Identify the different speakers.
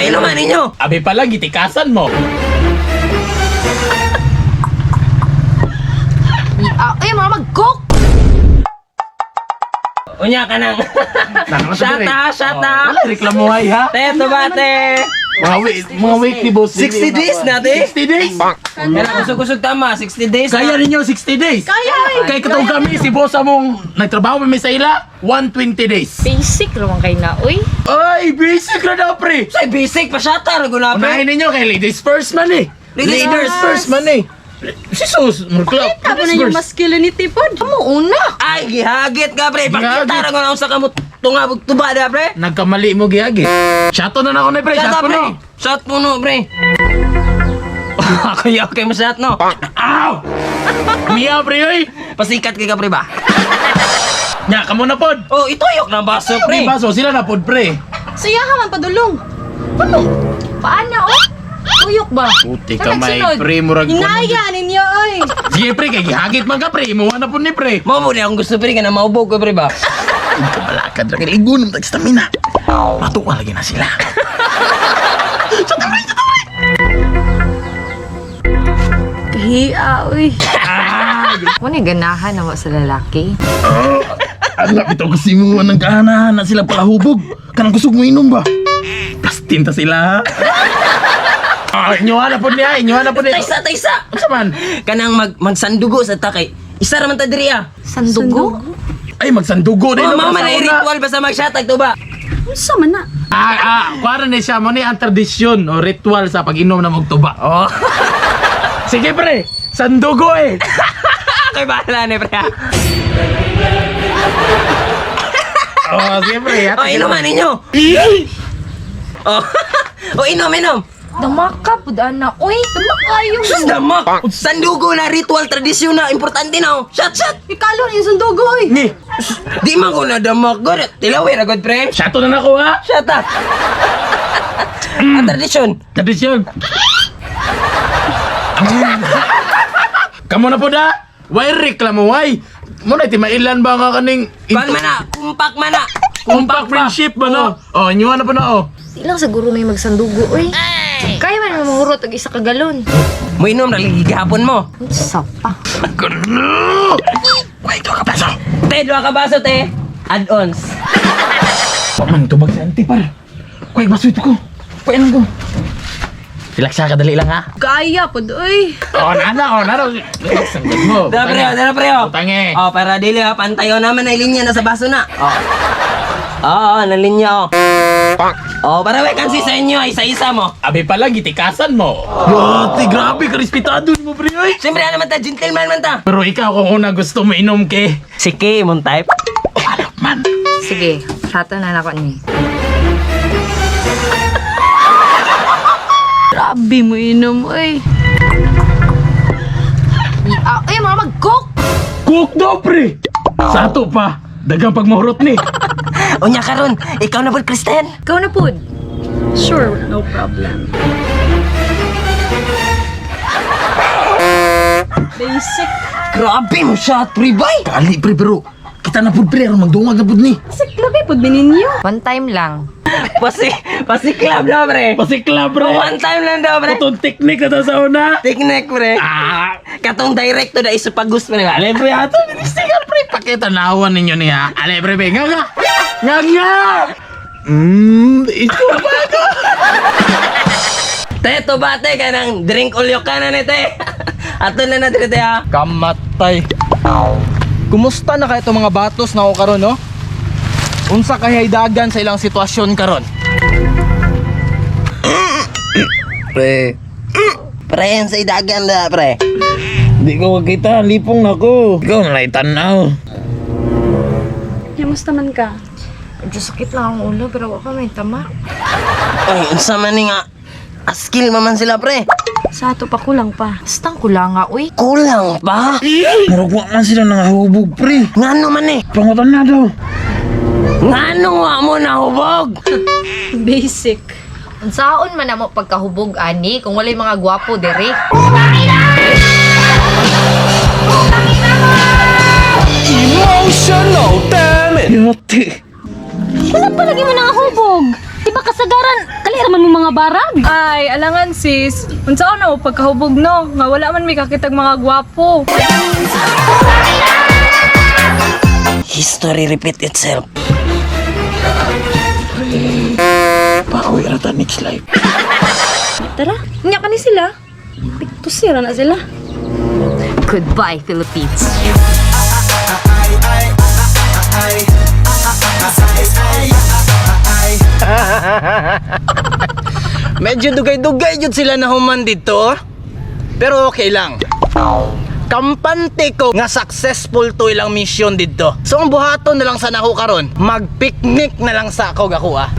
Speaker 1: inuman ninyo.
Speaker 2: Abi pa lang, gitikasan mo.
Speaker 3: Ah, ay, mga mag-cook!
Speaker 1: Unya ka nang. Shata, shata.
Speaker 2: Oh, wala reklamo ay ha.
Speaker 1: Te, tuba, te.
Speaker 2: Mga weekly boss.
Speaker 1: 60 days na, te.
Speaker 2: 60 days?
Speaker 1: Kaya kusog-kusog tama, 60 days
Speaker 2: Kaya
Speaker 1: na.
Speaker 2: ninyo 60 days.
Speaker 3: Kaya, eh.
Speaker 2: Kay katong kami si boss among nagtrabaho mi sa ila 120 days.
Speaker 3: Basic raman kay na, uy.
Speaker 2: Ay, basic ra daw pre.
Speaker 1: Say, basic pa shata, raguna, pre.
Speaker 2: Unahin ninyo kay ladies first man eh.
Speaker 1: Ladies
Speaker 2: Ladies first man eh. Si sus, murklap.
Speaker 4: Tabo na yung masculinity pod.
Speaker 3: Amo una.
Speaker 1: Ay, gihagit ka, pre. Pakita
Speaker 2: Gihagit.
Speaker 1: ra sa kamot tungabog tuba da, pre.
Speaker 2: Nagkamali mo gihagit. Shato na na ako ni pre,
Speaker 1: Shot,
Speaker 2: shato
Speaker 1: pre.
Speaker 2: no.
Speaker 1: Shot puno, pre. Okay, okay mo shot, no?
Speaker 2: Aw! Miya pre oy.
Speaker 1: Pasikat kay ka, pre, ba?
Speaker 2: Nya, kamo na pod.
Speaker 1: Oh, ituyok na baso, pre.
Speaker 2: Pre, baso sila na pod pre.
Speaker 4: Siya ka man padulong.
Speaker 3: Paana, oh? Tuyok ba?
Speaker 2: Puti
Speaker 3: Saan
Speaker 2: ka may
Speaker 3: nagsunod?
Speaker 2: pre murag
Speaker 4: Hinaya ninyo oy.
Speaker 2: Sige pre, kay gihagit man ka pre, imuha na pod ni pre.
Speaker 1: Mo mo akong gusto, pre, kana maubog ko, pre, ba?
Speaker 2: Kabalakad ra kay ligon ng stamina. Matuwa lagi na sila.
Speaker 4: Kahiya oy.
Speaker 3: Mo ni ganahan na mo sa lalaki.
Speaker 2: Ang lapit ako kasi mo nang kaanahan na sila palahubog. Kanang kusog mo inom ba? Plastin ta sila. Ah, inyohan na po niya, inyohan na po niya.
Speaker 1: Taysa, taysa.
Speaker 2: Unsa man?
Speaker 1: Kanang magsandugo sa takay. Isa ra man ta diri ah.
Speaker 3: Sandugo?
Speaker 2: Ay, magsandugo din.
Speaker 1: Oh,
Speaker 2: no,
Speaker 1: mama
Speaker 2: sa
Speaker 1: na
Speaker 2: una.
Speaker 1: ritual basta magshatag to ba?
Speaker 4: Unsa man na?
Speaker 2: Kuwara ni siya mo ni ang tradisyon o ritual sa pag-inom ng magtuba.
Speaker 1: Oh.
Speaker 2: Sige pre, sandugo eh.
Speaker 1: Ako'y bahala ni pre. ah.
Speaker 2: Oh, sige pre.
Speaker 1: Oh, inuman ninyo. Oh. Oh, inom, inom.
Speaker 3: Damaka pud ana, uy. Damaka ayo.
Speaker 1: Sus damak. Sandugo na ritual tradisyon na importante na oh. Shot, shot.
Speaker 4: Ikalo ni sundugo oy.
Speaker 2: Ni,
Speaker 1: Di man ko na damak god. Tilawi ra god pre.
Speaker 2: shato na nako ha.
Speaker 1: Shut up. Ang tradisyon.
Speaker 2: Tradisyon. Kamu na po da. Why reklamo why? Mo na timailan ba nga kaning
Speaker 1: Kuan man na, kumpak man na.
Speaker 2: Kumpak friendship ba no? Oh, inyo na po na oh.
Speaker 3: Di lang siguro may magsandugo, uy. Kaya man mamahurot og isa ka galon.
Speaker 1: Mo inom ra lagi gihapon mo.
Speaker 3: Unsa pa?
Speaker 2: Gulo! Wait, ka baso.
Speaker 1: Te, duha ka baso te. Add-ons.
Speaker 2: Wa man tubag sa auntie par. Kuy baso ito ko. Kuy lang ko. Relax ka dali lang ha.
Speaker 4: Kaya pod oy.
Speaker 2: Oh, nana, oh, nana. Relax ang gud mo.
Speaker 1: Dara pre, oh, dara pre. Oh.
Speaker 2: Utang eh.
Speaker 1: Oh, para dili ha, pantayo naman na linya na sa baso na. Oh. Oo, oh, na linya oh. Oh, para we kansi sa inyo, isa-isa mo.
Speaker 2: Abi pa lang gitikasan mo. Yati, grabe ka respetado mo pre oy.
Speaker 1: Siyempre ano man ta, gentleman man ta.
Speaker 2: Pero ikaw kung una gusto mo inom ke.
Speaker 1: Si K, mong type.
Speaker 2: Alok man.
Speaker 3: Sige, shato na nako ni.
Speaker 4: Grabe mo inom oy.
Speaker 3: Ah, ay, mga mag-cook!
Speaker 2: Cook daw pre. Sa ato pa. Dagang pagmahurot ni.
Speaker 1: Unya karon, ikaw na po, Kristen.
Speaker 3: Ikaw na pud.
Speaker 4: Sure, no problem. Basic.
Speaker 1: Grabe mo siya, pre, bay.
Speaker 2: Kali pre pero kita na pud pre aron magdungag na pud ni.
Speaker 4: Basic labi pod ninyo.
Speaker 3: One time lang.
Speaker 1: Pasi club na, pre.
Speaker 2: Pasikla pre.
Speaker 1: One time lang daw, pre.
Speaker 2: Itong technique na to sa una.
Speaker 1: Teknik, pre.
Speaker 2: Ah,
Speaker 1: Katong direct to the isupagus, pre. ba?
Speaker 2: Ale pre, ato ninistigan pre. Pakitanawan ninyo niya. Ale pre, be. Nga nga. Nga nga. Ito ba ko?
Speaker 1: Te, to ba, te, kanang drink ulyok ka na ni, te. Ato na na, dire, te, ha.
Speaker 5: Kamatay. Kumusta na kay itong mga batos na ako karon no? Unsa kay dagan sa ilang sitwasyon karon?
Speaker 1: Pre. Pre, yan sa idagan na, pre.
Speaker 2: Di ko makita, lipong na ko. Ikaw na tanaw.
Speaker 4: Kamusta man ka?
Speaker 3: Medyo sakit lang ang ulo pero wa ka may tama.
Speaker 1: Ay, unsa man ni nga. Askil man sila, pre.
Speaker 4: Sa ato pa kulang pa.
Speaker 3: Bastang kulanga, uy.
Speaker 1: Kulang pa.
Speaker 2: Murag wa man sila nangahubog pre.
Speaker 1: Ngano man eh.
Speaker 2: Pangutan na daw.
Speaker 1: Ngano nga mo nahubog?
Speaker 4: Basic.
Speaker 3: Unsaon man namo pagkahubog ani kung walay mga gwapo diri.
Speaker 2: Yati.
Speaker 6: Wala pa lagi mo nangahubog. Di ba kasagaran, kalira man mo mga
Speaker 4: mga barag. Ay, alangan sis. Unsa na pagkahubog no? Nga wala man may kakitag mga gwapo.
Speaker 1: History repeat itself.
Speaker 2: Pauwi ra ta next life.
Speaker 4: Tara, nya kani sila. Piktusira na sila.
Speaker 3: Goodbye, Philippines.
Speaker 5: Medyo dugay-dugay jud sila na human dito. Pero okay lang. Kampante ko nga successful to ilang mission dito. So ang buhaton na lang sa nako karon, magpiknik na lang sa ako gako ah.